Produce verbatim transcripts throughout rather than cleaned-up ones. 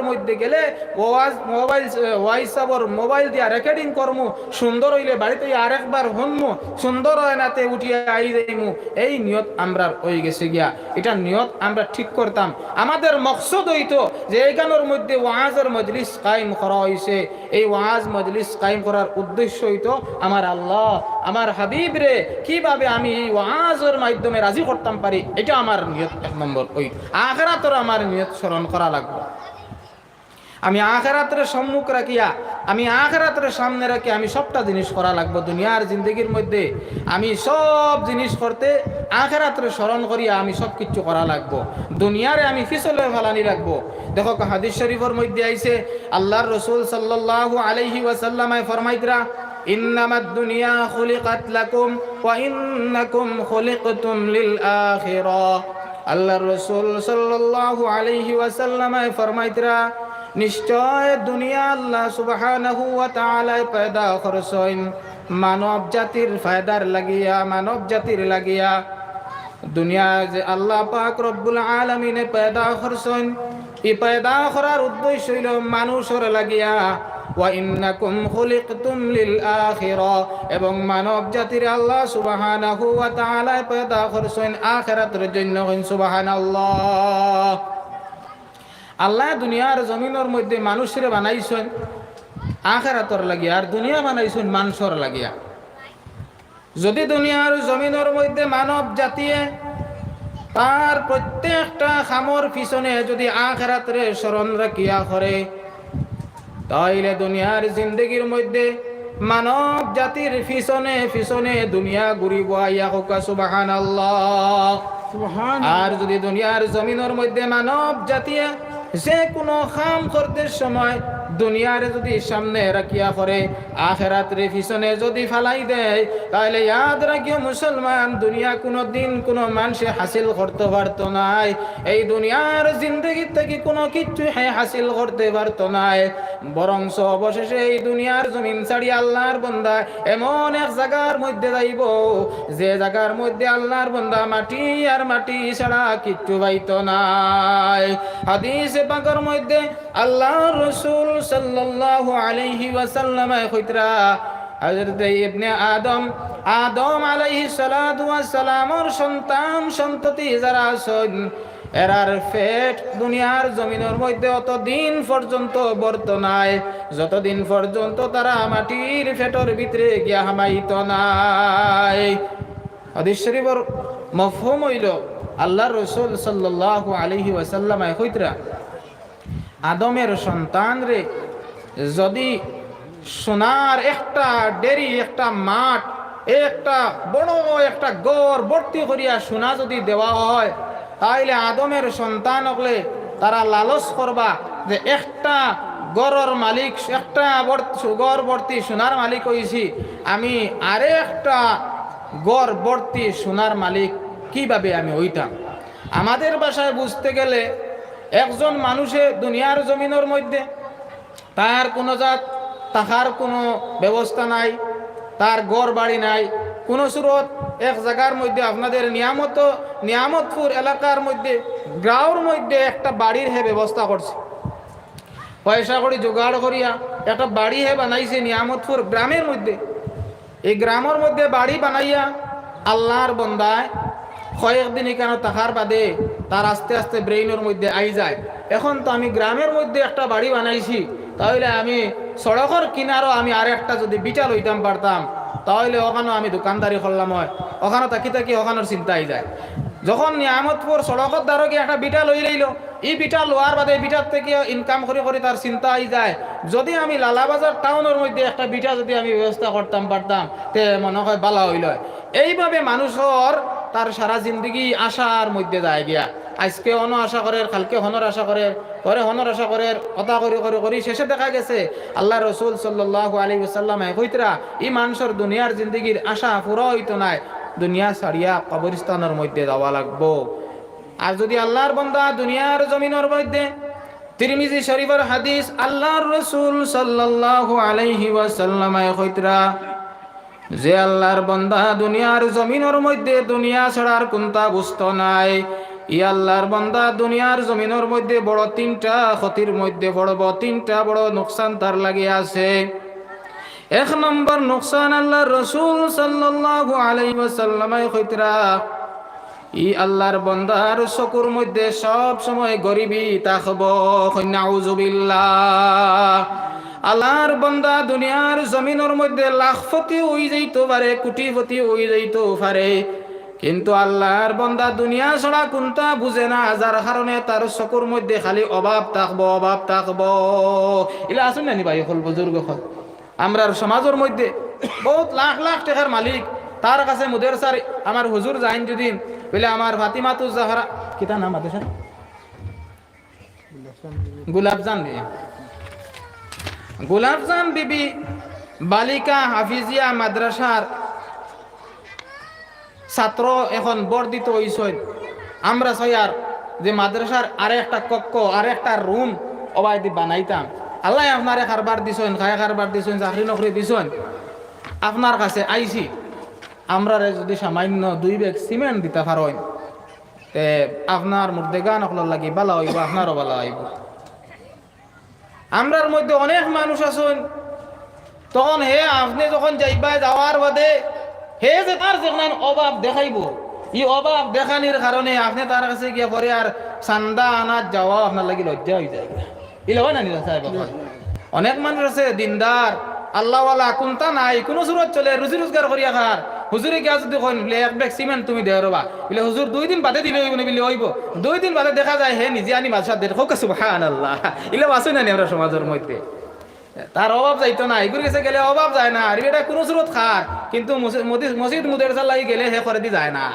মধ্যে গেলে ওয়াজ, mobile, wise সাবর মোবাইল দিয়া রেকর্ডিং করমু, সুন্দর অইলে বাড়িত আরেকবার হুনমু, সুন্দর অয় না তে উঠিয়া আই যাইমু, এই নিয়ত আমরার অই গেছে গিয়া। ইটা নিয়ত আমরা ঠিক করতাম। আমাদের মকসদ অইতো যে এইখানর মধ্যে ওয়াজর মজলিস কায়েম করা অইছে, এই ওয়াজ মজলিস কায়েম করার উদ্দেশ্য অইতো আমার আল্লাহ, আমার হাবিবরে কিভাবে আমি এই ওয়াজর মাধ্যমে রাজি করতাম পারি, ইটা আমার নিয়ত এক নম্বর। ওই আখেরাতর আমার নিয়ত স্মরণ করা লাগবো। আমি আখেরাতরে সম্মুখ রাখিয়া, আমি আখেরাতরে সামনে রাখিয়া আমি সবটা জিনিস করা লাগবো। দুনিয়ার জিন্দেগির মধ্যে আমি সব জিনিস করতে আখেরাতরে স্মরণ করিয়া আমি সব কিছু করা লাগবো। দুনিয়ারে আমি পিছলে ফালানি লাগবো। দেখো, হাদিস শরীফর মধ্যে আইছে, আল্লাহর রসুল সাল্লাল্লাহু আলাইহি ওয়াসাল্লামে ফরমাইতরা, "ইন্নামাদ দুনিয়া খুলিকাত লাকুম ওয়া ইন্নাকুম খুলিকতুম লিল আখিরা।" আল্লাহর রসুল সাল্লাল্লাহু আলাইহি ওয়াসাল্লামে ফরমাইতরা, নিশ্চয় দুনিয়া আল্লাহ সুবহানাহু ওয়া তাআলায় পয়দা করছইন মানব জাতির ফায়দার লাগিয়া, মানব জাতির লাগিয়া। দুনিয়া যে আল্লাহ পাক রব্বুল আলামিনে পয়দা করছইন, ই পয়দা করার উদ্দেশ্য অইলো মানুষর লাগিয়া। "ওয়া ইন্নাকুম খুলিকতুম লিল আখিরা", এবং মানব জাতির আল্লাহ সুবহানাহু ওয়া তাআলায় পয়দা করছইন আখেরাতর জন্য। কইন সুবহানাল্লাহ। আল্লাহ দুনিয়ার জমিনর মধ্যে মানুষরে বানাইছইন আখেরাতর লাগিয়া, আর দুনিয়া বানাইছইন মানষর লাগিয়া। যদি দুনিয়ার জমিনর মধ্যে মানব জাতিয়ে তার প্রত্যেকটা কামর পিছনে যদি আখেরাতরে স্মরণ রাখিয়া করে, তাইলে দুনিয়ার জিন্দেগির মধ্যে মানব জাতির পিছনে পিছনে দুনিয়া ঘুরিব। আইয়া কউক্কা সুবহানাল্লাহ। সুবহানাল্লাহ। আর যদি দুনিয়ার জমিনর মধ্যে মানব জাতিয়ে যে কোনো কাম করতে সময় দুনিয়ারে যদি সামনে রাখিয়া করে, আখেরাতরে পিছনে যদি ফালাই দেয়, তাহলে ইয়াদ রাখিও মুসলমান, দুনিয়া কোনো দিন কোনো মানষে হাসিল করতে পারতো নায়। এই দুনিয়ার জিন্দেগি থাকি কোনো কিচ্ছু হে হাসিল করতে পারতো নায়। বরঞ্চ অবশেষে এই দুনিয়ার জমিন ছাড়ি আল্লাহর বন্দা এমন এক জাগার মধ্যে যাইব, যে জাগার মধ্যে আল্লাহর বন্দা মাটি আর মাটি ছাড়া কিচ্ছু পাইতো নায়। হাদিসে পাকর মধ্যে আল্লাহর রসুল সাল্লাল্লাহু আলাইহি ওয়াসাল্লামে কইতরা, হযরত ইবনে আদম, আদম আলাইহিস সালাতু ওয়াস সালামর সন্তান সন্ততি যারা আছইন, এরার পেট দুনিয়ার জমিনর মধ্যে অতদিন পর্যন্ত ভরতো নায়, যতদিন পর্যন্ত তারা মাটির পেটর ভিতরে গিয়া হামাইতো নায়। হাদিস শরীফর মফহুম অইলো, আল্লাহর রসুল সাল্লাল্লাহু আলাইহি ওয়াসাল্লামে কইতরা, আদমের সন্তানরে যদি সোনার একটা ঢেরি, একটা মাঠ, একটা বড় একটা ঘর ভর্তি করিয়া সোনা যদি দেওয়া হয়, তাইলে আদমের সন্তান অকলে তারা লালচ করবা যে একটা ঘরর মালিক, একটা বর-, ঘর ভর্তি সোনার মালিক অইছি, আমি আরেকটা ঘর ভর্তি সোনার মালিক কিভাবে আমি অইতাম? আমাদের ভাষায় বুঝতে গেলে, একজন মানুষে দুনিয়ার জমিনর মধ্যে তার কোনো জাত থাকার কোনো ব্যবস্থা নাই, তার ঘর বাড়ি নাই, কোনো সুরত এক জাগার মধ্যে আপনাদের নিয়ামত, নিয়ামতপুর এলাকার মধ্যে, গাঁওর মধ্যে একটা বাড়ির হে ব্যবস্থা করছে। পয়সা কড়ি জোগাড় করিয়া একটা বাড়ি হে বানাইছে নিয়ামতপুর গ্রামের মধ্যে। এই গ্রামর মধ্যে বাড়ি বানাইয়া আল্লাহর বন্দায় কয়েকদিন ইখানো থাকার বাদে তার আস্তে আস্তে ব্রেইনর মধ্যে আই যায়, এখন তো আমি গ্রামের মধ্যে একটা বাড়ি বানাইছি, তাইলে আমি সড়কর কিনারো আমি আরেকটা যদি ভিটা লইতাম পারতাম, তাইলে অখানো আমি দোকানদারি করলাম অয়, অখানো থাকি থাকি অখানোর চিন্তা আই যায়। যখন নিয়ামতপুর সড়কর ধারো গিয়া একটা ভিটা লই লইলো, ই ভিটা লওয়ার বাদে ভিটার থাকি ইনকাম করি করি তার চিন্তা আই যায়, যদি আমি লালাবাজার টাউনর মধ্যে একটা ভিটা যদি আমি ব্যবস্থা করতাম পারতাম, তে মনে হয় ভালা অইলো অয়। এইভাবে মানুষর তার সারা জিন্দেগি আশার মধ্যে যায় গিয়া। আইজকে অনো আশা করের, কালকে হনর আশা করের, পরে হনর আশা করের, অতা করি করি করি শেষে দেখা গেছে আল্লাহর রসুল সাল্লাল্লাহু আলাইহি ওয়াসাল্লামে কইতরা, ই মানষর দুনিয়ার জিন্দেগির আশা পুরা অইতো নায়, দুনিয়া ছাড়িয়া কবরস্থানর মধ্যে যাওয়া লাগবো। আর যদি আল্লাহর বন্দা দুনিয়ার জমিনর মধ্যে, তিরমিজি শরীফর হাদিস, আল্লাহর রসুল সাল্লাল্লাহু আলাইহি ওয়াসাল্লামে কইতরা, যে আল্লাহর বন্দা দুনিয়ার জমিনর মধ্যে দুনিয়া ছাড়ার কুন্তা বুঝতো নায়, ই আল্লাহর বান্দা দুনিয়ার জমিনর মধ্যে বড় তিনটা ক্ষতির মধ্যে পড়ব, তিনটা বড় নুকসান তার লাগি আছে। এক নম্বর নুকসান, আল্লাহর রসুল সাল্লাল্লাহু আলাইহি ওয়াসাল্লামে কইতরা, ই আল্লাহর বান্দার চকুর মধ্যে সব সময় গরিবি থাকব। কইন না আউযুবিল্লাহ। আল্লাহর বান্দা দুনিয়ার জমিনর মধ্যে লাখপতি অই যাইতো পারে, কোটিপতি অই যাইতো পারে, কিন্তু আল্লাহর বান্দা দুনিয়া ছাড়া কুন্তা বুঝে না, যার কারণে তার চকুর মধ্যে খালি অভাব থাকব, অভাব থাকব। ইলা আছইন না নি ভাই অকল, বুজুর্গ অকল? আমরার সমাজর মধ্যে বউত লাখ লাখ টেকার মালিক, তার কাছে মুদেরসার আমার হুজুর যাইন যুদি, বলে আমার ফাতিমাতুজ জাহরা, কিতা নাম মাদ্রাসার? গোলাপজান বিবি। গোলাপজান বিবি বালিকা হাফিজিয়া মাদ্রাসার ছাত্র অখন বর্ধিত অইছইন। আমরা চাইয়ার যে মাদ্রাসার আরেকটা কক্ষ, আরেকটা রুম অবায়দি বানাইতাম। আল্লায় আপনারে কারবার দিছইন, খায় কারবার দিছইন, চাকরি নকরি দিছইন, আপনার কাছে আইছি, আমরারে যুদি সামান্য দুই ব্যাগ সিমেন্ট দিতা পারইন, তে আপনার মুর্দেগান অকলর লাগি ভালা অইব, আপনারও ভালা অইব। আমরার মধ্যে অনেক মানুষ আছইন, তখন হে আপনে যখন যাইবা, যাওয়ার বাদে হে যে তার যেখান অভাব দেখাইব, ই অভাব দেখানির কারণে আপনে তার কাছে গিয়া পরে আর চান্দা আনাত যাওয়া আপনার লাগি লজ্জা অই যায়। ইলা অয় না নি রে সাহেব? অনেক মানুষ আছে দিনদার, আল্লাহওয়ালা, কুন্তা নাই, কুনু সুরত চলে, রুজি রোজগার করিয়া খার। হুজুরে গিয়া যুদি কইন, বলে, "এক ব্যাগ সিমেন্ট তুমি দেও রে বা।" বলে, "হুজুর, দুই দিন বাদে দিলে অইব নি?" বলে, "অইব।" দুই দিন বাদে দেখা যায় হে নিজে আনি বাদশার দের। কউক্কা সুবহানাল্লাহ। ইলা আছইন না নি আমরার সমাজর মধ্যে? তার অভাব যাইতো না, ইগুর গেছে গেলে অভাব যায় না। আর ইটা কুনু সুরত খার, কিন্তু মসি-, মদি-, মসজিদ মুদেরসার লাগি গেলে হে করেদি যায় না।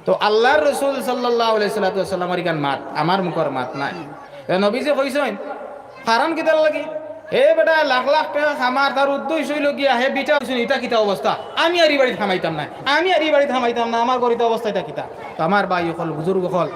তো আল্লাহর রসুল সাল্লাল্লাহু আলাইহি সাল্লাতু ওয়াসাল্লামর ইখান মাত, আমার মুখর মাত নায়। এ নবীজি কইছইন, কারণ কিতার লাগি? হে বেটা, লাখ লাখ টেকা কামার, তার উদ্দেশ্য অইলো গিয়া হে ভিটা অইছইন, ইটা কিতা অবস্থা? আমি আর ই বাড়িত কামাইতাম নায়, আমি আর ই বাড়িত কামাইতাম না, আমার ঘরর অবস্থা ইটা কিতা? তো আমার ভাই অকল, বুজুর্গ অকল,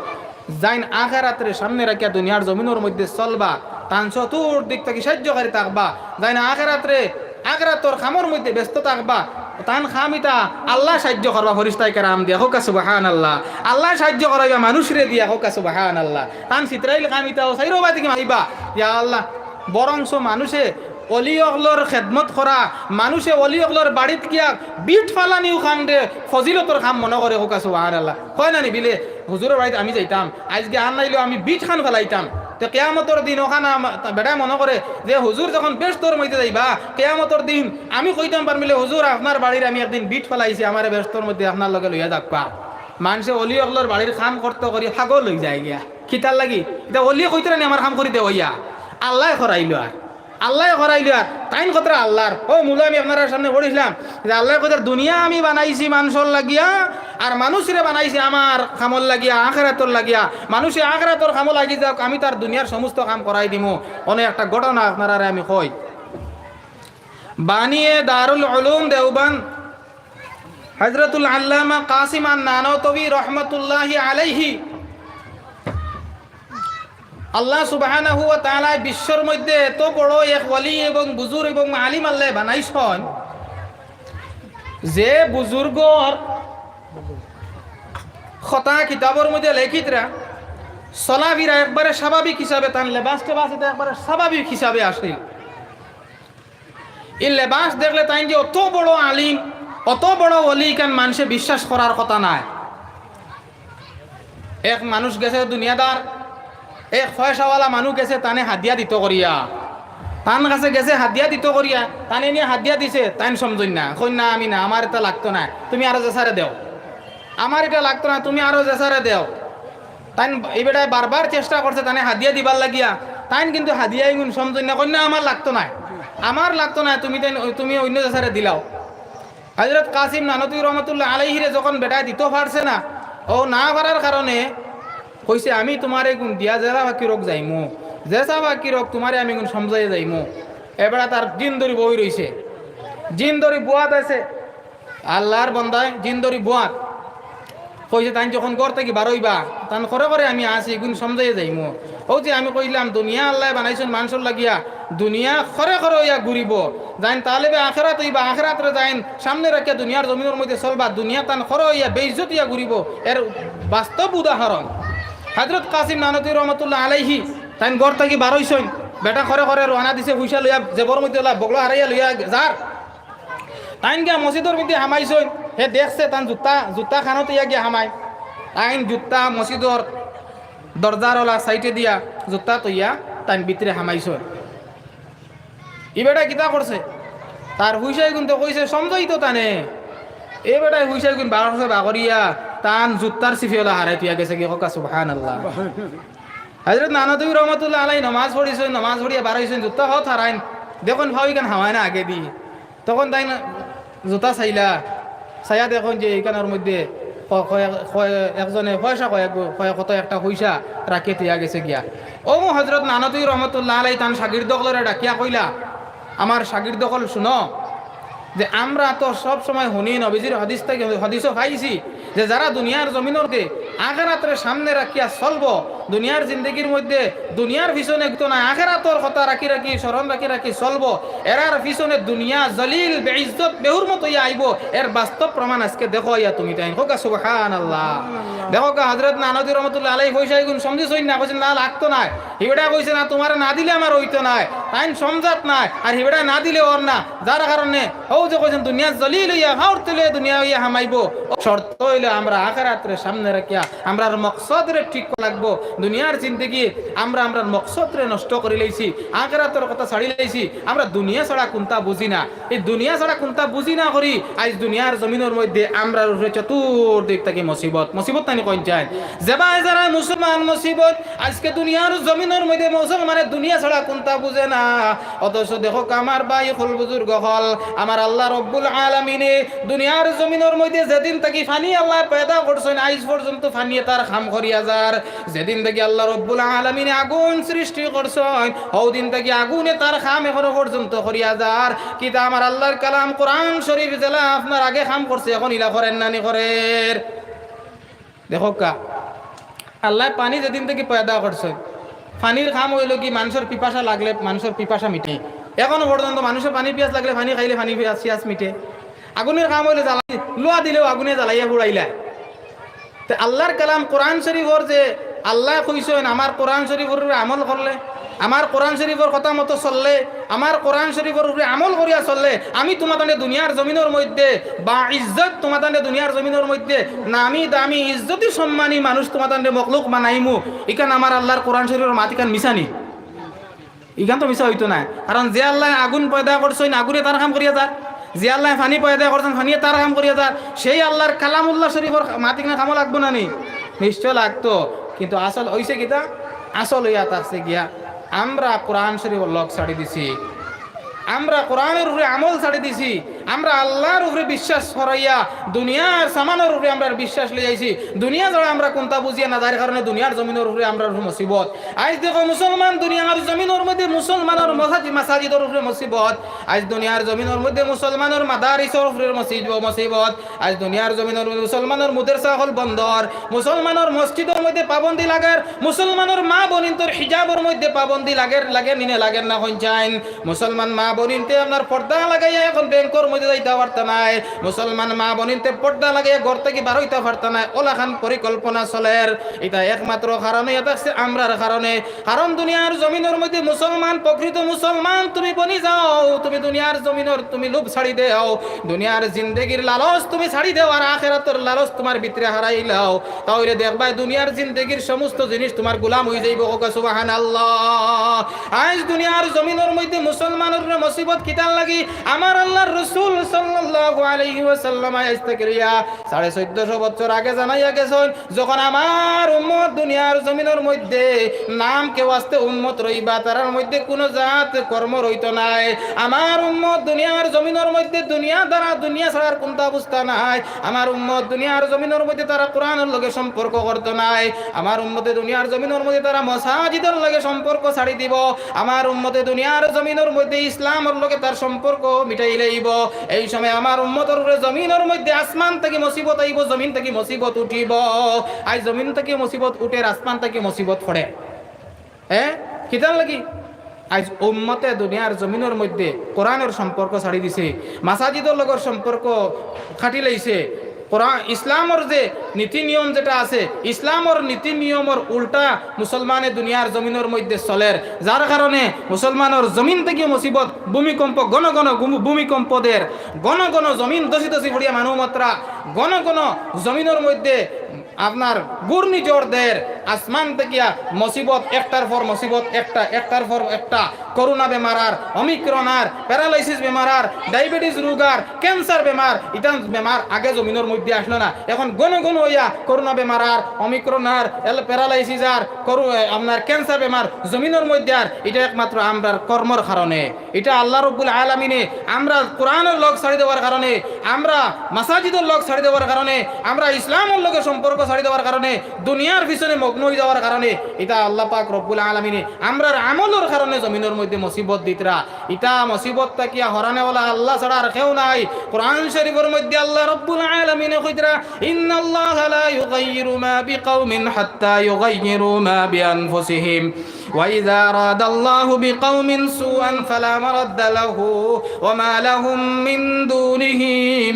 যাইন আখেরাতরে সামনে রাখিয়া দুনিয়ার জমিনর মধ্যে চলবা, তান চতুর্দিক থাকি সাহায্যকারী থাকবা, যাইন আখেরাতরে, আখেরাতর কামর মধ্যে ব্যস্ত থাকবা, তান কাম ইতা আল্লায় সাহায্য করবা ফিরিস্তায় কেরাম দিয়া, কউক্কা সুবহানাল্লাহ। আল্লায় সাহায্য করাইবা মানুষরে দিয়া, কউক্কা সুবহানাল্লাহ। তান সিতরাইল কাম ইতা অউ চাইরোবায় থাকি মাতিবা, ইয়া আল্লাহ। বরঞ্চ মানুষে অলি অকলর খেদমত করা, মানুষে অলি অকলর বাড়িত গিয়া ভিট ফালানিও খান দে ফজিলতর কাম মনো করে, কউক্কা সুবহানাল্লাহ। কয় না নি বিলে, হুজুরর বাড়িত আমি যাইতাম, আইজকে আর নাইলেও আমি ভিট খান ফালাইতাম। তে কিয়ামতর দিন অখান আমা-, বেটায় মনো করে যে হুজুর যখন বেহেস্তর মধ্যে যাইবা, কিয়ামতর দিন আমি কইতাম পারমু লে, "হুজুর, আপনার বাড়ির আমি একদিন ভিট ফালাইছি, আমারে বেহেস্তর মধ্যে আপনার লগে লইয়া যাউক্কা।" মানষে অলি অকলর বাড়ির কাম করতে করি পাগল অই যায় গিয়া। কিতার লাগি? ইতা অলিয়ে কইতরা নি আমার কাম করি দেও ইয়া। আল্লায় করাইলো আর। আল্লায় করাইলো আর। তাইন কইতরা আল্লাহর। অউ মুলা আমি আপনারার সামনে পড়ছিলাম যে আল্লায় কইতরা, "দুনিয়া আমি বানাইছি মানষর লাগিয়া, আর মানুষরে বানাইছি আমার কামর লাগিয়া, আখেরাতর লাগিয়া। মানুষে আখেরাতর কামো লাগি যাউক, আমি তার দুনিয়ার সমস্ত কাম করাই দিমু।" অনে একটা ঘটনা আপনারারে আমি কই। বানিয়ে দারুল উলুম দেওবন্দ হযরতুল আল্লামা কাসিম আন নানতবী রহমতুল্লাহি আলাইহি, আল্লাহ সুবহানাহু ওয়া তাআলায় বিশ্বর মধ্যে এত বড় এক ওলি এবং বুজুর্গ এবং আলিম আল্লায় বানাইছইন, যে বুজুর্গর কথা কিতাবর মধ্যে লেখিতরা, চলাফিরা একবারে স্বাভাবিক হিসাবে, তান লেবাস টেবাস ইতা একবারে স্বাভাবিক হিসাবে আছিল। ই লেবাস দেখলে তাইন যে অত বড় আলিম, অত বড় ওলি, ইখান মানষে বিশ্বাস করার কথা নায়। এক মানুষ গেছে দুনিয়াদার, এক পয়সাওয়ালা মানুষ গেছে, তানে হাদিয়া দিতো করিয়া, তান কাছে গেছে হাদিয়া দিতো করিয়া, তানে নিয়া হাদিয়া দিছে, তাইন সমঝইন না, কইন না, "আমি না, আমার ইটা লাগতো নায়, তুমি আরো যেছারে দেও, আমার ইটা লাগতো নায়, তুমি আরো যেছারে দেও।" তাইন, ই বেটায় বারবার চেষ্টা করছে তানে হাদিয়া দিবার লাগিয়া, তাইন কিন্তু হাদিয়া ইগুন সমঝইন না, কইন না, "আমার লাগতো নায়, আমার লাগতো নায়, তুমি তাইন, তুমি অইন্য যেছারে দিলাও।" হযরত কাসিম নানতবী রহমতুল্লাহ আলাইহিরে যখন বেটায় দিতো পারছে না, অউ না পারার কারণে কইছে, "আমি তুমারে ইগুন দিয়া যেছা ফাকির অউক যাইমু, যেছা ফাকির অউক তুমারে আমি ইগুন সমঝাইয়া যাইমু।" এ বেটা তার জিন ধরি বই রইছে, জিন ধরি বওয়াত আছে। আল্লাহর বন্দায় জিন ধরি বওয়াত। কইছে, "তাইন যখন ঘর থাকি বারইবা, তান করে করে আমি আছি, ইগুন সমঝাইয়া যাইমু।" অউ যে আমি কইলাম, দুনিয়া আল্লায় বানাইছইন মানষর লাগিয়া, দুনিয়া খরে খরে অইয়া ঘুরিবো। যেইন তালেবে আখেরাত অইবা, আখেরাতরে যেইন সামনে রাখিয়া দুনিয়ার জমিনর মধ্যে চলবা, দুনিয়া তান খরে অইয়া বেইজ্জত অইয়া ঘুরিবো। এর বাস্তব উদাহরণ হযরত কাসিম নানতী রহমতুল্লাহ আলাইহি। তাইন ঘর থাকি বার অইছইন, বেটা খরে খরে রওয়ানা দিছে, পয়সা লইয়া, জেবর মধ্যে অলা বগলো হারাইয়া লইয়া যার। তাইন গিয়া মসজিদর মধ্যে হামাইছইন, হে দেখছে তান জুতা, জুতা খানো থইয়া গিয়া হামায়। তাইন জুতা মসজিদর দরজার অলা সাইডে দিয়া জুতা থইয়া তাইন ভিতরে হামাইছইন। ই বেটায় কিতা করছে? তার পয়সাগুন তো কইছে সমঝাইতো তানে। এ বেটায় পয়সাগুন বার করছে, বার করিয়া তান জুতার ছিপি অলা হারাই থইয়া গেছেগি, কউক্কা সুবহানাল্লাহ। হযরত নানতী রহমতুল্লাহ আলাইহি নমাজ পড়িছইন, নমাজ পড়িয়া বার অইছইন, জুতা হত হারাইন, দেখইন ফাও ইখান হামায় না আগেদি। তখন তাইন জুতা চাইলা, চাইয়া দেখইন যে ইখানর মধ্যে ক-, কয়-, কয়-, একজনে পয়সা কয়, কয় কত একটা পয়সা রাখি থইয়া গেছে গিয়া। অউ হযরত নানতী রহমতুল্লাহ আলাইহি তান শাগির্দ অকলরে ডাকিয়া কইলা, "আমার শাগির্দ অকল হুনো, যে আমরা তো সব সময় হুনি, নবীজির হাদিস থাকি, হাদিসও পাইছি, যে যারা দুনিয়ার জমিনর মধ্যে আখেরাতরে সামনে রাখিয়া চলবো, দুনিয়ার জিন্দেগির মধ্যে দুনিয়ার পিছনে ঘুরতো নায়, আখেরাতর কথা রাখি রাখি, স্মরণ রাখি রাখি চলবো, এরার পিছনে দুনিয়া জলিল, বেইজ্জত, বেহুরমত অইয়া আইবো, এর বাস্তব প্রমাণ আইজকে দেখো আইয়া তুমি।" তাইন কউক্কা সুবহানাল্লাহ। দেখো গা, হযরত নানতী রহমতুল্লাহ আলাইহি পয়সাগুন সমঝিছইন না, কইছইন, "না, লাগতো নায়।" হি বেটায় কইছে, "না, তুমারে না দিলে আমার অইতো নায়।" তাইন সমঝাত নায়, আর হি বেটায় না দিলে অর না, যার কারণে অউ যে কইছইন দুনিয়া জলিল অইয়া, ফাওর তলে দুনিয়া অইয়া হামাইবো। শর্ত অইলো আমরা আখেরাতরে সামনে রাখিয়া, আমরার মকসদরে ঠিক করা লাগবো। দুনিয়ার জিন্দেগি আমরা আমরার মকসদরে নষ্ট করিলাইছি, আখেরাতর কথা ছাড়িলাইছি, আমরা দুনিয়া ছাড়া কুন্তা বুঝি না। ই দুনিয়া ছাড়া কুন্তা বুঝি না করি, আইজ দুনিয়ার জমিনর মধ্যে আমরার উপরে চতুর্দিক থাকি মুসিবত, মুসিবত নানি কইন চাইন? যেবায় যারা মুসলমান মুসিবত, আইজকে দুনিয়ার জমিনর মধ্যে মুসলমানে দুনিয়া ছাড়া কুন্তা বুঝে না। অথচ দেখো আমার ভাই অকল, বুজুর্গ অকল, আমার আল্লাহ রব্বুল আলামিনে দুনিয়ার জমিনর মধ্যে যেদিন থাকি পানি আল্লায় পয়দা করছইন, আইজ পর্যন্ত পানিয়ে তার কাম করিয়া যার। যেদিন থাকি আল্লাহ রব্বুল আলামিনে আগুন সৃষ্টি করছইন, হউ দিন থাকি আগুনে তার কাম এখনো পর্যন্ত করিয়া যার। কিতা আমার আল্লাহর কালাম কোরআন শরীফ যেলা আপনার আগে কাম করছে, এখন ইলা করের নানি করের? দেখউক্কা, আল্লায় পানি যেদিন থাকি পয়দা করছইন, পানির কাম অইলো কি, মানষর পিপাসা লাগলে মানষর পিপাসা মিটে। এখনো পর্যন্ত মানষর পানি পিয়াস লাগলে পানি খাইলে পানি পিয়াস, পিয়াস মিটে। আগুনর কাম অইলো জ্বালাই, লুয়া দিলেও আগুনে জ্বালাইয়া পুড়াইলায়। তে আল্লাহর কালাম কোরআন শরীফর যে আল্লায় কইছইন, আমার কোরআন শরীফর উপরে আমল করলে, আমার কোরআন শরীফর কথা মতো চললে, আমার কোরআন শরীফর উপরে আমল করিয়া চললে, আমি তুমাতানরে দুনিয়ার জমিনর মধ্যে বাইজ্জত, তুমাতানরে দুনিয়ার জমিনর মধ্যে নামি দামি ইজ্জতি সম্মানী মানুষ তুমাতানরে মখলুক বানাইমু। ইখান আমার আল্লাহর কোরআন শরীফর মাত, ইখান মিছা নি? ইখান তো মিছা অইতো নায়, কারণ যে আল্লায় আগুন পয়দা করছইন, আগুনে তার কাম করিয়া যার, যে আল্লায় পানি পয়দা করছইন, পানিয়ে তার কাম করিয়া যার, সেই আল্লাহর কালামুল্লাহ শরীফর মাত ইখান কামো লাগবো না নি? নিশ্চয় লাগতো। কিন্তু আসল অইছে কিতা? আসল অইয়া থাকছে গিয়া আমরা কোরআন শরীফর লগ ছাড়ি দিছি, আমরা কোরআনর উপরে আমল ছাড়ি দিছি, আমরা আল্লাহর উপরে বিশ্বাস হারাইয়া দুনিয়ার সামানর উপরে আমরার বিশ্বাস লইয়া আইছি। দুনিয়া ছাড়া আমরা কুন্তা বুঝিয়া না, যার কারণে দুনিয়ার জমিনর উপরে আমরার উপরে মুসিবত। আইজ দেখো মুসলমান দুনিয়ার জমিনর মধ্যে মুসলমানর মসাজি-, মাসাজিদর উপরে মুসিবত। আইজ দুনিয়ার জমিনর মধ্যে মুসলমানর মাদারিসর উপরে মুসিব-, মুসিবত। আইজ দুনিয়ার জমিনর মধ্যে মুসলমানর মাদ্রাসা অকল বন্দর, মুসলমানর মসজিদর মধ্যে পাবন্দি লাগের, মুসলমানর মা বইনিন্তর হিজাবর মধ্যে পাবন্দি লাগের, লাগের নি না লাগের না কইন চাইন? মুসলমান মা বইনিন্তে আপনার পর্দা লাগাইয়া এখন ব্যাংকর মধ্যে যাইতা পারতা নায়। মুসলমান মা বইনিন্তে পর্দা লাগাইয়া ঘর থাকি বার অইতা পারতা নায়। অলাখান পরিকল্পনা চলের। ইটা একমাত্র কারণ অইয়া থাকছে আমরার কারণে। কারণ দুনিয়ার জমিনর মধ্যে মুসলমান, প্রকৃত মুসলমান তুমি বনি যাও, তুমি দুনিয়ার জমিনর তুমি লোভ ছাড়ি দেও, দুনিয়ার জিন্দেগির লালচ তুমি ছাড়ি দেও, আর আখেরাতর লালচ তুমার ভিতরে হারাইলাও, তাইলে দেখবায় দুনিয়ার জিন্দেগির সমস্ত জিনিস তুমার গোলাম অইযাইবো। কউক্কা সুবহানাল্লাহ। আইজ দুনিয়ার জমিনর মধ্যে মুসলমানর উপরে মুসিবত কিতার লাগি? আমার আল্লাহর রাসূল সাল্লাল্লাহু আলাইহি ওয়াসাল্লাম আইজ থাকি লইয়া সাড়ে চৌদ্দশো বছর আগে জানাইয়া গেছইন, যখন আমার উম্মত দুনিয়ার জমিনর মধ্যে নাম কে ওয়াস্তে উম্মত রইবা, তারার মধ্যে কুনু জাত কর্ম রইতো নায়। আমার উম্মত দুনিয়ার জমিনর মধ্যে দুনিয়া দ্বারা, দুনিয়া ছাড়ার কুন্তা বুঝতা নায়। আমার উম্মত দুনিয়ার জমিনর মধ্যে তারা কোরআনর লগে সম্পর্ক করতো নায়। আমার উম্মতে দুনিয়ার জমিনর মধ্যে তারা মসাজিদর লগে সম্পর্ক ছাড়ি দিবো। আমার উম্মতে দুনিয়ার জমিনর মধ্যে ইসলামর লগে তার সম্পর্ক মিটাইলাইবো। এই সময় আমার উম্মতর উপরে জমিনর মধ্যে আসমান থাকি মুসিবত আইবো, জমিন থাকি মুসিবত উঠিবো। আইজ জমিন থাকি মুসিবত উঠের, আসমান থাকি মুসিবত পড়ে। হ্যাঁ, কিতার লাগি? আইজ উম্মতে দুনিয়ার জমিনর মধ্যে কোরআনর সম্পর্ক ছাড়ি দিছে, মাসাজিদর লগর সম্পর্ক কাটি লাইছে। কোরআন, ইসলামর যে নীতি নিয়ম যেটা আছে, ইসলামর নীতি নিয়মর উল্টা মুসলমানে দুনিয়ার জমিনর মধ্যে চলের, যার কারণে মুসলমানর জমিন থাকি মুসিবত, ভূমিকম্প, ঘন ঘন ভূমি-, ভূমিকম্প দের, ঘন ঘন জমিন ধসি ধসি পড়িয়া মানুষ মরতরা, ঘন ঘন জমিনর মধ্যে আপনার ঘূর্ণিঝড় দের, আসমান থাকিয়া মুসিবত একটার পর মুসিবত একটা, একটার পর একটা, করোনা বেমার আর, অমিক্রন আর, প্যারালাইসিস বেমার আর, ডায়াবেটিস রোগ আর, ক্যান্সার বেমার, ইতা বেমার আগে জমিনর মধ্যে আসলো না, এখন ঘন ঘন অইয়া করোনা বেমার আর, অমিক্রন আর, এল-, প্যারালাইসিস আর, করো-, এ, আপনার ক্যান্সার বেমার জমিনর মধ্যে আর, ইটা একমাত্র আমরার কর্মর কারণে। ইটা আল্লাহ রব্বুল আলামিনে আমরা কোরআনর লগ ছাড়ি দেওয়ার কারণে, আমরা মাসাজিদর লগ ছাড়ি দেওয়ার কারণে, আমরা ইসলামর লগে সম্পর্ক ছাড়ি দেওয়ার কারণে, দুনিয়ার পিছনে মগ্ন অই যাওয়ার কারণে, ইটা আল্লাহ পাক রব্বুল আলামিনে আমরার আমলর কারণে জমিনর মধ্যে মুসিবত দিতরা। ইটা মুসিবত থাকিয়া হরানেওয়ালা আল্লাহ ছাড়া আর কেউ নাই। কোরআন শরীফর মধ্যে আল্লাহ রব্বুল আলামিনে কইতরা, "ইন্নাল্লাহা লা ইউগাইয়িরু মা বিকাউমিন হাত্তা ইউগাইয়িরু মা বিআনফুসিহিম।" وإذا أراد الله بقوم سوءا فلا مرد له وما لهم من دونه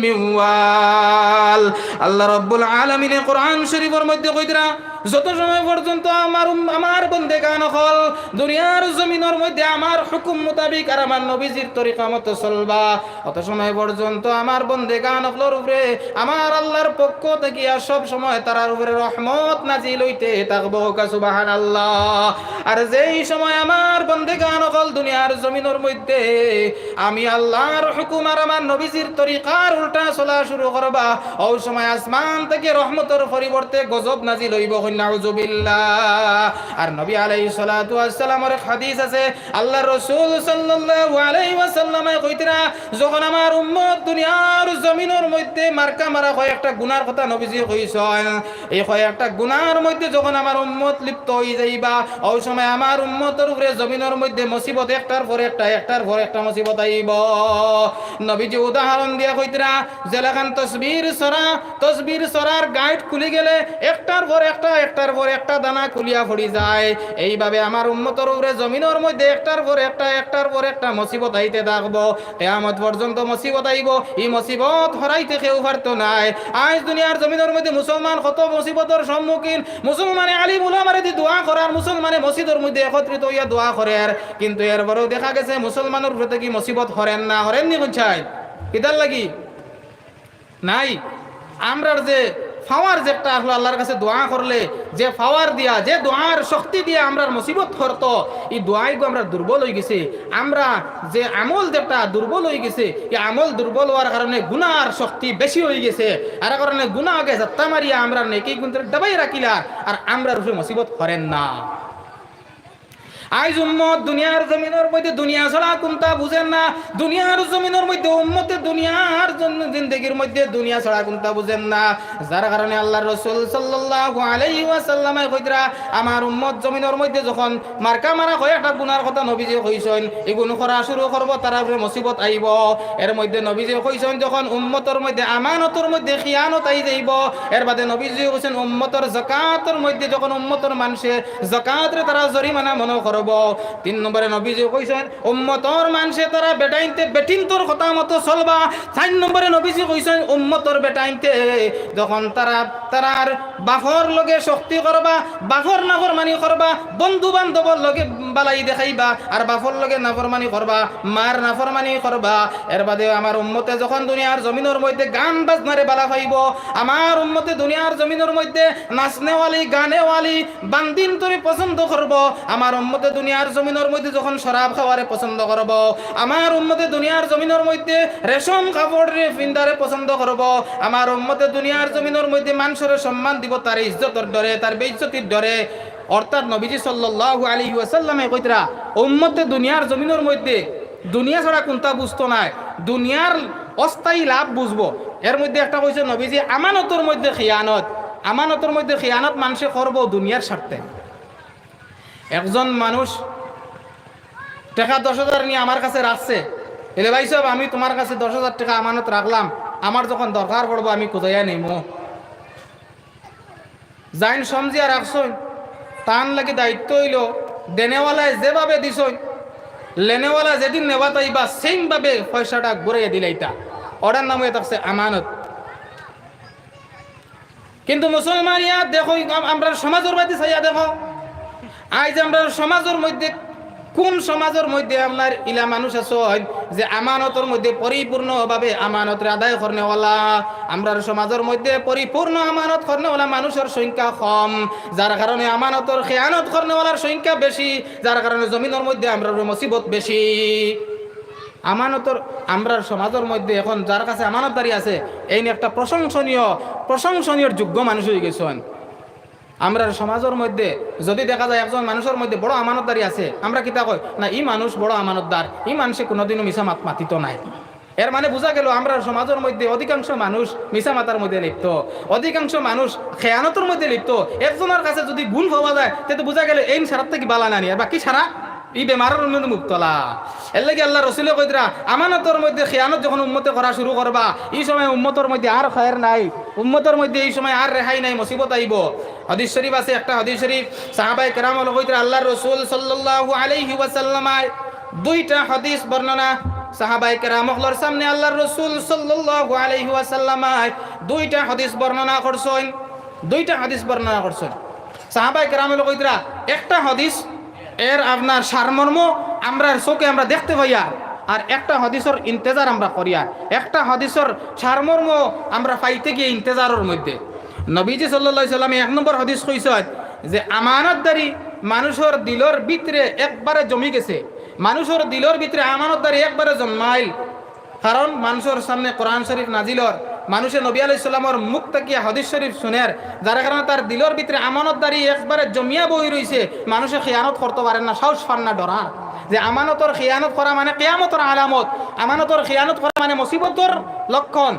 من وال। আল্লাহ রব্বুল আলামিনে কোরআন শরীফর মধ্যে কইতরা, যত সময় পর্যন্ত আমার উম-, আমার বন্দেগান অকল দুনিয়ার জমিনর মধ্যে আমার হুকুম মোতাবিক আর আমার নবীজির তরিকা মতো চলবা, অত সময় পর্যন্ত আমার বন্দেগান অকলর উপরে আমার আল্লাহর পক্ষ থাকিয়া সব সময় তারার উপরে রহমত নাজিল অইতে থাকবো। কা সুবহানাল্লাহ। আর যেই সময় আমার বন্দেগান অকল দুনিয়ার জমিনর মধ্যে আমি আল্লাহর হুকুম আর আমার নবীজির তরিকার উল্টা চলা শুরু করবা, অউ সময় আসমান থাকি রহমতর পরিবর্তে গজব নাজিল অইবো। কইন নাউজুবিল্লাহ। আর নবী আলাইহিস সালাতু ওয়াস সালামর এক হাদিস আছে, আল্লাহর রাসূল সাল্লাল্লাহু আলাইহি ওয়াসাল্লামে কইতরা, যখন আমার উম্মত দুনিয়ার জমিনর মধ্যে মার্কা মারা কয়েকটা গুনার কথা নবীজি কইছইন, এই কয়েকটা গুনার মধ্যে যখন আমার উম্মত লিপ্ত অই যাইবা, অউ সময় আমার উম্মতর উপরে জমিনর মধ্যে মুসিবত একটার পর একটা, একটার পর একটা মুসিবত আইবো। নবীজি উদাহরণ দিয়া কইতরা, যেলাখান তসবির ছড়া, তসবির ছড়ার গাইট খুলি গেলে একটার পর একটা, একটার পর একটা দানা খুলিয়া পড়ি যায়, এইভাবে আমার উম্মতর উপরে জমিনর মধ্যে একটার পর একটা, একটার পর একটা মুসিবত আইতে থাকবো। কিয়ামত পর্যন্ত মুসিবত আইবো, ই মুসিবত হরাইতে কেউ পারতো নায়। আইজ দুনিয়ার জমিনর মধ্যে মুসলমান কত মুসিবতর সম্মুখীন। মুসলমানে আলিম উলামারে দি দোয়া করার, মুসলমানে মসজিদর মধ্যে একত্রিত অইয়া দোয়া করের, কিন্তু এরপরেও দেখা গেছে মুসলমানর উপরে থাকি মুসিবত হরের না, হরের নি? কইন চাই, কিতার লাগি? নাই। আমরার যে পাওয়ার যে একটা আসলো আল্লাহর কাছে দোয়া করলে, যে পাওয়ার দিয়া, যে দোয়ার শক্তি দিয়া আমরার মুসিবত হরতো, ই দোয়াইগু আমরার দুর্বল অই গেছে। আমরা যে আমল যেটা দুর্বল অই গেছে, ই আমল দুর্বল অওয়ার কারণে গুনার শক্তি বেশি অই গেছে। আর কারণে গুনা আগে জাত্তা মারিয়া আমরার নেকি গুনতে দাবাই রাখিলা, আর আমরার উপরে মুসিবত হরের না। আইজ উম্মত দুনিয়ার জমিনর মধ্যে দুনিয়া ছাড়া কুন্তা বুঝের না। দুনিয়ার জমিনর মধ্যে উম্মতে দুনিয়ার জন-, জিন্দেগির মধ্যে দুনিয়া ছাড়া কুন্তা বুঝের না। যার কারণে আল্লাহর রাসূল সাল্লাল্লাহু আলাইহি ওয়াসাল্লামে কইতরা, আমার উম্মত জমিনর মধ্যে যখন মার্কা মারা কয়েকটা গুনার কথা নবীজি কইছইন, ইগুন করা শুরু করবো, তারার উপরে মুসিবত আইবো। এর মধ্যে নবীজি কইছইন, যখন উম্মতর মধ্যে আমানতর মধ্যে খিয়ানত আই যাইবো, এর বাদে নবীজি কইছইন, উম্মতর যাকাতর মধ্যে যখন উম্মতর মানষে যাকাতরে তারা জরিমানা মনো করবো। তিন নম্বরে নবীজি কইছইন, উম্মতর মানষে তারা বেটাইন্তে বেটিন্তর কথা মতো চলবা। চাইর নম্বরে নবীজি কইছইন, উম্মতর বেটাইন্তে যখন তারা তারার বাফর লগে শক্তি করবা, বাফর নাফরমানি করবা, বন্ধু বান্ধবর লগে বালাই দেখাইবা, আর বাফর লগে নাফরমানি করবা, মার নাফরমানি করবা। এর বাদে আমার উম্মতে যখন দুনিয়ার জমিনর মধ্যে গান বাজনারে বালা পাইবো, আমার উম্মতে দুনিয়ার জমিনর মধ্যে নাচনেওয়ালি, গানেওয়ালি, বান্দিন্তরে পছন্দ করবো। আমার উম্মতে দুনিয়ার জমিনর মধ্যে যখন শরাব খাওয়ারে পছন্দ করবো, আমার উম্মতে দুনিয়ার জমিনর মধ্যে রেশম কাপড়রে ফিন্দারে পছন্দ করবো, আমার উম্মতে দুনিয়ার জমিনর মধ্যে মানষরে সম্মান দিবো, তার ইজ্জতর ডরে, তার বেইজ্জতির ডরে। অর্থাৎ নবীজি সাল্লাল্লাহু আলাইহি ওয়াসাল্লামে কইতরা, উম্মতে দুনিয়ার জমিনর মধ্যে দুনিয়া ছাড়া কুন্তা বুঝতো নায়, দুনিয়ার অস্থায়ী লাভ বুঝবো। এর মধ্যে একটা কইছে নবীজি, আমানতর মধ্যে খিয়ানত। আমানতর মধ্যে খিয়ানত মানষে করবো দুনিয়ার স্বার্থে। একজন মানুষ টেকা দশ হাজার নিয়া আমার কাছে রাখছে, এলে, "ভাই সাব, আমি তুমার কাছে দশ হাজার টেকা আমানত রাখলাম, আমার যখন দরকার পড়বো আমি খুজাইয়া নিমু।" যাইন সমজিয়া রাখছইন, তান লাগি দায়িত্ব অইলো দেনেওয়ালায় যেভাবে দিছইন, লেনেওয়ালা যেদিন নেওয়াত আইবা, সেম ভাবে পয়সাটা ঘুরাইয়া দিলাইতা। অটার নাম অইয়া থাকছে আমানত। কিন্তু মুসলমান, ইয়া দেখো, আম-, আমরার সমাজর বায়দি চাইয়া দেখো, আইজ আমরার সমাজর মধ্যে, কুন সমাজর মধ্যে আপনার ইলা মানুষ আছইন যে আমানতর মধ্যে পরিপূর্ণভাবে আমানতরে আদায় করনেওয়ালা? আমরার সমাজর মধ্যে পরিপূর্ণ আমানত করনেওয়ালা মানুষর সংখ্যা কম, যার কারণে আমানতর খেয়ানত করনেওয়ালার সংখ্যা বেশি, যার কারণে জমিনর মধ্যে আমরার উপরে মুসিবত বেশি। আমানতর, আমরার সমাজর মধ্যে এখন যার কাছে আমানতদারি আছে, এইন একটা প্রশংসনীয়, প্রশংসনীয় যোগ্য মানুষ অইগেছইন। আমরার সমাজর মধ্যে যদি দেখা যায় একজন মানুষর মধ্যে বড় আমানতদারি আছে, আমরা কিতা কই? না, ই মানুষ বড় আমানতদার, ই মানষে কুনুদিনও মিছা মাত মাতিতো নায়। এর মানে বুঝা গেল, আমরার সমাজর মধ্যে অধিকাংশ মানুষ মিছা মাতার মধ্যে লিপ্ত, অধিকাংশ মানুষ খেয়ানতর মধ্যে লিপ্ত। একজনর কাছে যদি গুণ পাওয়া যায়, তে তো বুঝা গেল এইন সারার থাকি বালা নানি, আর বাকি সারা ই বেমারর মধ্যে মুবতলা। এর লাগি আল্লার রসুলে কইতরা, আমানতর মধ্যে খেয়ানত যখন উম্মতে করা শুরু করবা, ই সময় উম্মতর মধ্যে আর খায়ের নাই, উম্মতর মধ্যে ই সময় আর রেহাই নাই, মুসিবত আইবো। হাদিস শরীফ আছে, একটা হাদিস শরীফ, সাহাবায়ে কেরাম অকলে কইতরা, আল্লার রসুল সাল্লাল্লাহু আলাইহি ওয়াসাল্লামে দুইটা হাদিস বর্ণনা, সাহাবায়ে কেরাম অকলর সামনে আল্লার রসুল সাল্লাল্লাহু আলাইহি ওয়াসাল্লামে দুইটা হাদিস বর্ণনা করছইন, দুইটা হাদিস বর্ণনা করছইন। সাহাবায়ে কেরাম অকলে কইতরা, একটা হাদিস এর আপনার সারমর্ম আমরার চোখে আমরা দেখতে পাইয়ার, আর একটা হাদিসর ইন্তেজার আমরা করিয়ার। একটা হাদিসর সারমর্ম আমরা পাইতে গিয়া ইন্তেজারর মধ্যে। নবীজি সাল্লাল্লাহু আলাইহি সাল্লামে এক নম্বর হাদিস কইছইন যে আমানতদারি মানুষর দিলর ভিতরে একবারে জমি গেছে, মানুষর দিলর ভিতরে আমানতদারি একবারে জন্মাইল। কারণ মানষর সামনে কোরআন শরীফ নাজিল অর, মানষে নবী আলাইহিস সালামর মুখ থাকিয়া হাদিস শরীফ শুনের, যার কারণে তার দিলর ভিতরে আমানতদারি একবারে জমিয়া বই রইছে। মানষে খিয়ানত করতো পারের না, সাহস পার না, ডরার যে আমানতর খিয়ানত করা মানে কিয়ামতর আলামত, আমানতর খিয়ানত করা মানে মুসিবতর লক্ষণ।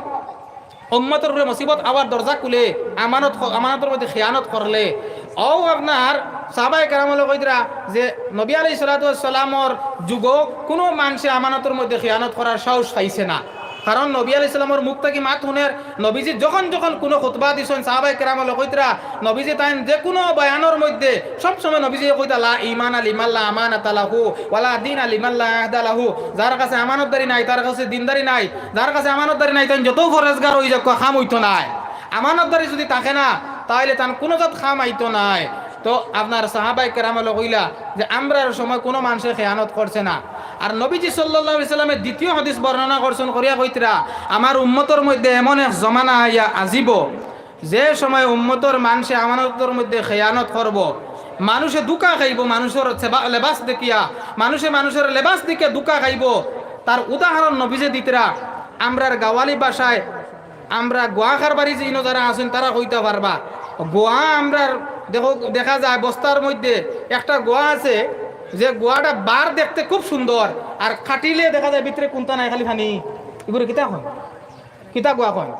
উম্মতর উপরে মুসিবত আওয়ার দরজা খুলে আমানত, আমানতর মধ্যে খিয়ানত করলে। অউ আপনার সাহাবায়ে কেরাম অকলে কইতরা যে নবী আলাইহিস সালাতু ওয়াস সালামর যুগো কুনু মানষে আমানতর মধ্যে খিয়ানত করার সাহস পাইছে না, কারণ নবী আলাইহিস সালামর মুখ থাকি মাত হুনের। নবীজি যখন যখন কুনু খুতবা দিছইন, সাহাবায়ে কেরাম অকলে কইতরা, নবীজি তাইন যে কুনু বয়ানর মধ্যে সব সময় নবীজি কইতা, "লা ঈমানা লিমান লা আমানাতা লাহু, ওয়ালা দীনা লিমান লা আহদা লাহু।" যার কাছে আমানতদারি নাই, তার কাছে দিনদারি নাই। যার কাছে আমানতদারি নাই, তাইন যতউ পরহেজগার অই যাউক্কা, কাম অইতো নায়। আমানতদারি যুদি থাকে না, তাইলে তান কুনু জাত কাম আইতো নায়। তো আপনার সাহাবায়ে কেরাম অকলে কইলা যে আমরার সময় কুনু মানষে খিয়ানত করছে না। আর নবীজি সাল্লাল্লাহু আলাইহি সাল্লামে দ্বিতীয় হাদিস বর্ণনা করছইন করিয়া কইতরা, "আমার উম্মতর মধ্যে এমন এক জমানা আইয়া আজিবো, যে সময় উম্মতর মানষে আমানতর মধ্যে খিয়ানত করবো, মানষে ধুকা খাইবো, মানষর সেবা, লেবাস দেখিয়া, মানষে মানষর লেবাস দেখিয়া ধুকা খাইবো।" তার উদাহরণ নবীজি দিতরা, আমরার গাওয়ালি ভাষায় আমরা গুয়া কারবারি যে ইনো যারা আছইন, তারা কইতা পারবা। গুয়া আমরার দেখো, দেখা যায় বস্তার মধ্যে একটা গুয়া আছে, যে গুয়াটা বার দেখতে খুব সুন্দর, আর কাটিলে দেখা যায় ভিতরে কুন্তা নাই, খালি পানি। ইগুরে কিতা কয়? কিতা গুয়া কয়?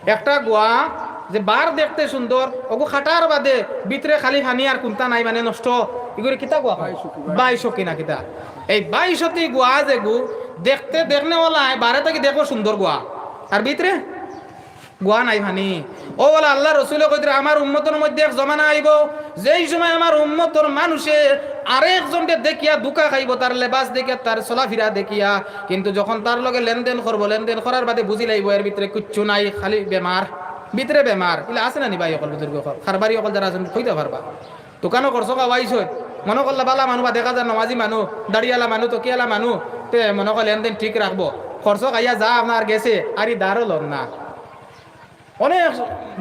একটা গুয়া যে বার দেখতে সুন্দর, ওগু কাটার বাদে ভিতরে খালি পানি আর কুন্তা নাই, মানে নষ্ট। ইগুরে কিতা গুয়া কয়? বাইশকী না কিতা? এই বাইশকী গুয়া যেগু দেখতে দেখনেওয়ালায় বারে থাকি দেখবো সুন্দর গুয়া, আর ভিতরে গুয়া নাই পানি। অউ অলা আল্লার রসুলে কইতরা, "আমার উম্মতর মধ্যে এক জমানা আইবো, যেই সময় আমার উম্মতর মানষে আরেকজনরে দেখিয়া ধুকা খাইবো, তার লেবাস দেখিয়া, তার চলাফিরা দেখিয়া, কিন্তু যখন তার লগে লেনদেন করবো, লেনদেন করার বাদে বুঝিলাইবো এর ভিতরে কিচ্ছু নাই, খালি বেমার, ভিতরে বেমার।" ইলা আছে না নি ভাই অকল, বুজুর্গ অকল, কারবারি অকল যারা আছইন, কইতা পারবা। দোকানো খরচ খাওয়াইছইন, মনো করলা বালা মানু বা দেখা যায় নমাজি মানু, দাড়িআলা মানু, তকিআলা মানু, তে মনো কয় লেনদেন ঠিক রাখবো। খরচ খাইয়া যা আপনার গেছে, আর ই ধারও লর না। অনেক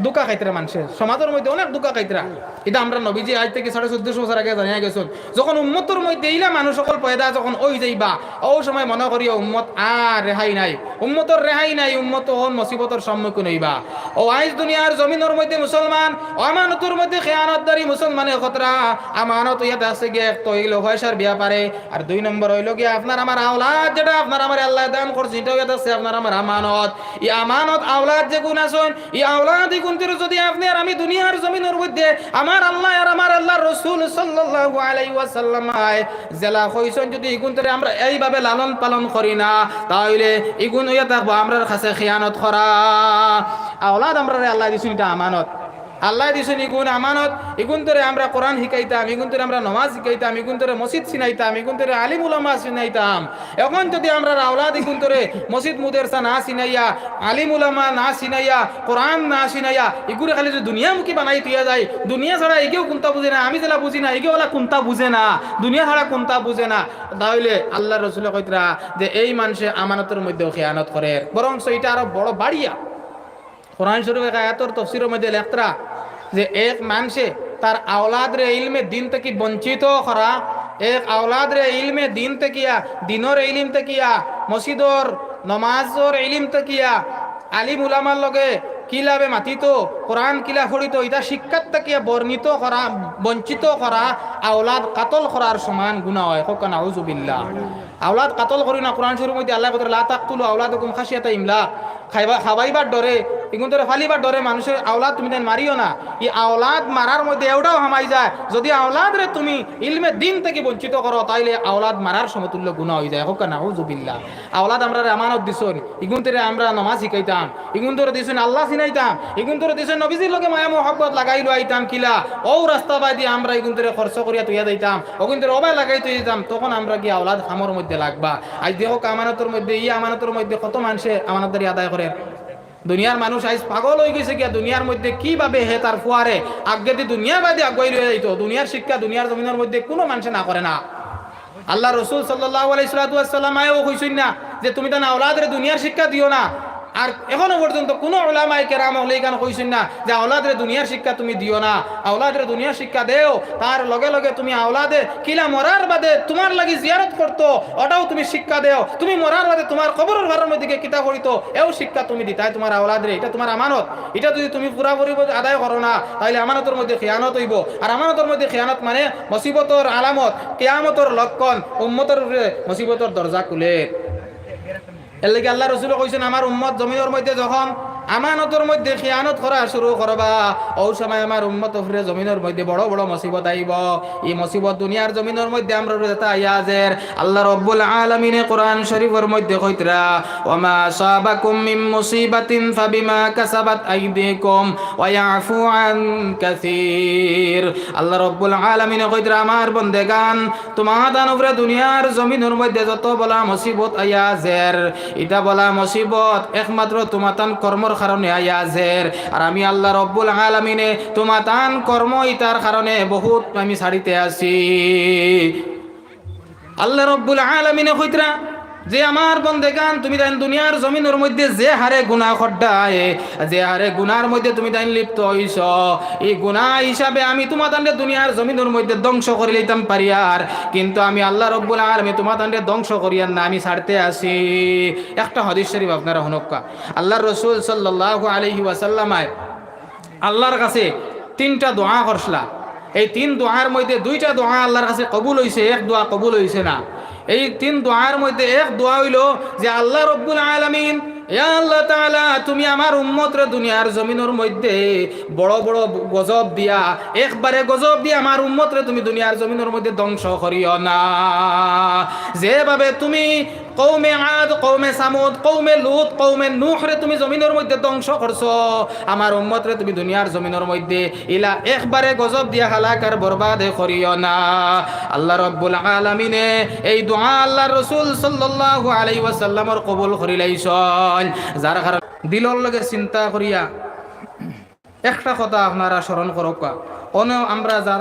ধুকা খাইতরা মানষে, সমাজর মধ্যে অনেক ধুকা খাইতরা। ইটা আমরার নবীজি আইজ থাকি সাড়ে চৌদ্দশো বছর আগে জানাইয়া গেছইন। যখন উম্মতর মধ্যে ইলা মানুষ অকল পয়দা যখন অই যাইবা, অউ সময় মনো করিও উম্মত আর রেহাই নাই, উম্মতর রেহাই নাই, উম্মত অখন মুসিবতর সম্মুখীন অইবা। অউ আইজ দুনিয়ার জমিনর মধ্যে মুসলমান, অউ আমানতর মধ্যে খেয়ানতদারি মুসলমানে খতরা। আমানত অইয়া আছে গিয়া এক তো অইলো পয়সার ব্যাপারে, আর দুই নম্বর অইলো গিয়া আপনার আমার আওলাদ, যেটা আপনার আমারে আল্লায় দান করছে, ইটা অইয়া আছে আপনার আমার আমানত। ই আমানত আওলাদ যেগুন আছইন, ই আওলাদ ইগুন্তরে যুদি আপনে আর আমি দুনিয়ার জমিনর মধ্যে আমার আল্লায় আর আমার আল্লার রসুল সাল্লাল্লাহু আলাইহি ওয়াসাল্লামে যেলা কইছইন, যুদি ইগুন্তরে আমরা এইভাবে লালন পালন করি না, তাইলে ইগুন অইয়া থাকবো আমরার কাছে খিয়ানত করা। আওলাদ আমরারে আল্লায় দিছইন, ইটা আমানত। আল্লায় দিছইন ইগুন আমানত, ইগুনতরে আমরা কোরআন শিকাইতাম, ইগুনতরে আমরা নমাজ শিকাইতাম, ইগুনতরে মসজিদ চিনাইতাম, ইগুনতরে আলিম উলামা চিনাইতাম। এখন যুদি আমরার আওলাদ ইগুনতরে মসজিদ মুদারসা না চিনাইয়া, আলিম উলামা না চিনাইয়া, কোরআন না চিনাইয়া, ইগুরে খালি যুদি দুনিয়ামুখী বানাই থইয়া যাই, দুনিয়া ছাড়া ইগেও কুন্তা বুঝে না, আমি যেলা বুঝি না, ইগেও অলা কুন্তা বুঝে না, দুনিয়া ছাড়া কুন্তা বুঝে না, তাইলে আল্লার রসুলে কইতরা যে এই মানষে আমানতর মধ্যেও খেয়ানত করের, বরঞ্চ ইটা আরো বড় বাড়িয়া। কোরআন শরীফ এক আয়াতর তফসিরর মধ্যে লেখতরা যে এক মানষে তার আওলাদরে ইলমে দিন থাকি বঞ্চিত করা, এক আওলাদরে ইলমে দিন থাকিয়া, দিনর ইলিম থাকিয়া, মসজিদর নমাজর ইলিম থাকিয়া, আলিম উলামার লগে কিলাবে মাতিত, কোরআন কিলা পড়িত, ইতা শিক্ষার থাকিয়া বর্ণিত করা, বঞ্চিত করা, আওলাদ কাতল করার সমান গুনা অয়। কউক্কা নাউজুবিল্লাহ। আওলাদ কাতল করিও না। কোরআন শরীফর মধ্যে আল্লায় কইতরা, "লা তাকতুলু আওলাদাকুম খাশিয়াতা ইমলাক।" খাইবা, খাবাইবার ডরে, ইগুনতরে ফালিবার ডরে মানষর আওলাদ তুমি তাইন মারিও না। ই আওলাদ মারার মধ্যে এটাও হামাই যায়, যুদি আওলাদরে তুমি ইলমে দিন থাকি বঞ্চিত করো, তাইলে আওলাদ মারার সমতুল্য গুনা অই যায়। কউক্কা নাউজুবিল্লাহ। আওলাদ আমরারে আমানত দিছইন, ইগুনতরে আমরা নমাজ শিকাইতাম, ইগুনতরে দিছইন আল্লা চিনাইতাম, ইগুনতরে দিছইন নবীজির লগে মায়া মহব্বত লাগাই লইতাম কিলা, অউ রাস্তা বায়দি আমরা ইগুনতরে খরচ করিয়া থইয়া যাইতাম, অগুনতরে অবায় লাগাই থইয়া যাইতাম, তখন আমরা গিয়া আওলাদ কামর মধ্যে লাগবা। আইজ দেখউক্কা আমানতর মধ্যে, ই আমানতর মধ্যে কত মানষে আমানতদারি আদায় করের। দুনিয়ার মানুষ আইজ পাগল অইগেছে গিয়া দুনিয়ার মধ্যে কিভাবে হে তার ফুয়ারে আগেদি দুনিয়া বায়দি আগুয়াই লইয়া যাইতো। দুনিয়ার শিক্ষা দুনিয়ার জমিনর মধ্যে কুনু মানষে না করে না। আল্লার রসুল সাল্লাল্লাহু আলাইহি সাল্লাতু ওয়াসসালাম আয়ও কইছইন না যে তুমি তান আওলাদরে দুনিয়ার শিক্ষা দিও না। আর এখনো পর্যন্ত কুনু উলামায়ে কেরাম অকলে ইখান কইছইন না যে আওলাদরে দুনিয়ার শিক্ষা তুমি দিও না। আওলাদরে দুনিয়ার শিক্ষা দেও, তার লগে লগে তুমি আওলাদে কিলা মরার বাদে তুমার লাগি জিয়ারত করতো, অটাও তুমি শিক্ষা দেও। তুমি মরার বাদে তুমার কবরর ঘরর মধ্যে গিয়া কিতা করিতো, এও শিক্ষা তুমি দিতায় তুমার আওলাদরে। ইটা তুমার আমানত। ইটা যুদি তুমি পুরাপুরি আদায় করো না, তাইলে আমানতর মধ্যে খিয়ানত অইবো। আর আমানতর মধ্যে খিয়ানত মানে মুসিবতর আলামত, কিয়ামতর লক্ষণ, উম্মতর উপরে মুসিবতর দরজা খুলে। এরলাগি আল্লার রসুলে কইছইন, আমার উম্মত জমিনর মধ্যে যখন আমানতর মধ্যে খিয়ানত করা শুরু করবা, অউ সময় আমার উম্মতর উপরে জমিনর মধ্যে বড় বড় মুসিবত আইবো। ই মুসিবত দুনিয়ার জমিনর মধ্যে আমরার উপরে যেতা আইয়া হাজের। আল্লা রব্বুল আলামিনে কোরআন শরীফর মধ্যে কইতরা, "ওয়া মা আসাবাকুম মিন মুসিবাতিন ফাবিমা কাসাবাত আইদিকুম ওয়া ইয়াফু আন কাসীর।" আল্লা রব্বুল আলামিনে কইতরা, আমার বন্দেগান, তুমাতান উপরে দুনিয়ার জমিনর মধ্যে যত বালা মুসিবত আইয়া হাজের, ইতা বালা মুসিবত একমাত্র তুমাতান কর্মর কারণে আইয়া হাজের। আর আমি আল্লা রব্বুল আলামিনে তুমাতান কর্ম ইতার কারণে বউত আমি ছাড়িতে আছি। আল্লা রব্বুল আলামিনে কইতরা যে আমার বন্দেগান, তুমি তাইন দুনিয়ার জমিনর মধ্যে যে হারে গুনা কররায়, যে হারে গুনার মধ্যে তুমি তাইন লিপ্ত অইছো, ই গুনা হিসাবে আমি তুমাতানরে দুনিয়ার জমিনর মধ্যে ধ্বংস করিলাইতাম পারিয়ার, কিন্তু আমি আল্লা রব্বুল আলামিন তুমাতানরে ধ্বংস করিয়ার না, আমি ছাড়তে আছি। একটা হাদিস শরীফ আপনারা হুনউক্কা। আল্লার রসুল সাল্লাল্লাহু আলাইহি ওয়াসাল্লাম আয় আল্লার কাছে তিনটা দোয়া করছলা। এই তিন দোয়ার মধ্যে দুইটা দোয়া আল্লার কাছে কবুল অইছে, এক দোয়া কবুল অইছে না। এই তিন দোয়ার মধ্যে এক দোয়া অইলো যে, আল্লা রব্বুল আলামিন, ইয়া আল্লা তাআলা, তুমি আমার উম্মতরে দুনিয়ার জমিনর মধ্যে বড় বড় গজব দিয়া, একবারে গজব দিয়া আমার উম্মতরে তুমি দুনিয়ার জমিনর মধ্যে ধ্বংস করিও না। যেভাবে তুমি কওমে আদ, কওমে সামুদ, কওমে লুত, কওমে নূহরে তুমি জমিনর মধ্যে ধ্বংস করছো, আমার উম্মতরে তুমি দুনিয়ার জমিনর মধ্যে ইলা একবারে গজব দিয়া হালাক আর বরবাদ করিও না। আল্লা রব্বুল আলামিনে এই দোয়া আল্লার রসুল সাল্লাল্লাহু আলাইহি ওয়াসাল্লামর কবুল করিলাইছইন। যার কারণে দিলর লগে চিন্তা করিয়া একটা কথা আপনারা স্মরণ করউক্কা, অনো আমরা যা